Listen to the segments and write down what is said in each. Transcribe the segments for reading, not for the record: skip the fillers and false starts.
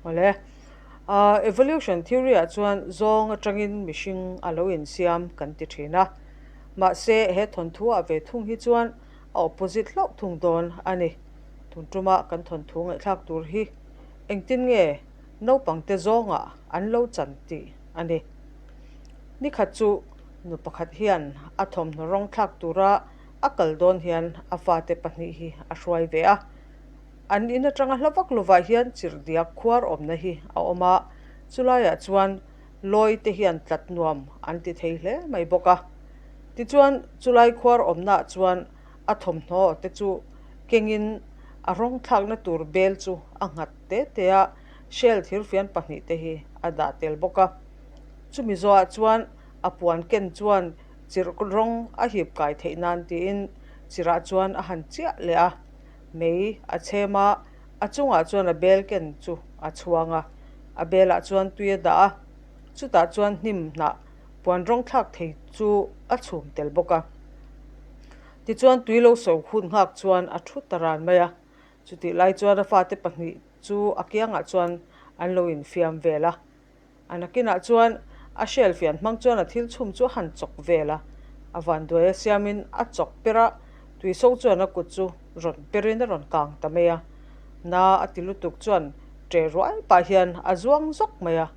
Awle, evolution theory ah chuan zawng atangin mihring a lo insiam kan ti thin a. Mahse, he thawnthu ah ve thung hi chuan a opposite hlauh thung dawn a ni. Tun tuma kan thawnthu ngaihthlak tur hi engtin nge naupangte zawngah an lo chan tih a ni. Nikhat chu nu pakhat hian a thawmhnaw rawng thlak tura a kal dawn hian a fate pahnih hi a hruai ve a. An in atanga hla vak lovah hian chirhdiak khuar awmna hi a awm a, chulaiah chuan lawi te hian tlat nuam an ti thei hle mai bawk a. Tichuan chulai khuar awmnaah chuan a thawmhnaw te chu kengin a rawng thlakna tur bel chu a nghat te te a, shell thirfian pahnih te hi a dah tel bawk a. Chumi zawhah chuan a puan ken chuan chirh rawng a hip kai theih nan tiin chirhah chuan a han chiah leh a. Mei a chhem a, a chungah chuan a bel ken chu a chhuang a, a belah chuan tui a dah a, chutah chuan hnim hnah puan rawng thlak thei chu a chhum tel bawk a. Tichuan tui lo so hun nghak chuan a thu ta ran mai a, chutih lai chuan a fate pahnih chu a kiangah chuan an lo infiam vel a. A nakinah chuan a shell fian hmang chuan a thil chhum chu a han chawk vel a, a vanduai a siamin a chawk per a, tuiso chuan a kut chu rawn perin a rawn kang ta mai a. Na a ti lutuk chuan ṭeh ruai pah hian a zuang zawk mai a,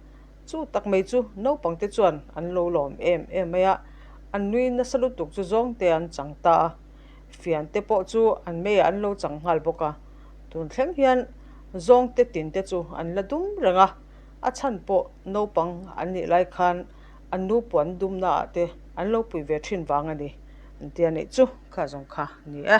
chu tak mai chu naupangte chuan an lo lawm em em mai a, an nui nasa lutuk chu zawngte an chang ta a, fiante pawh chu an meiah an lo chang nghal bawk a, tun thleng hian zawngte tinte chu an la dum reng a. A chhan pawh naupang an nih lai khan an nu puan dumna ah te an lo pui ve thin vang a ni an ti a nih chu kha zawng kha ni e.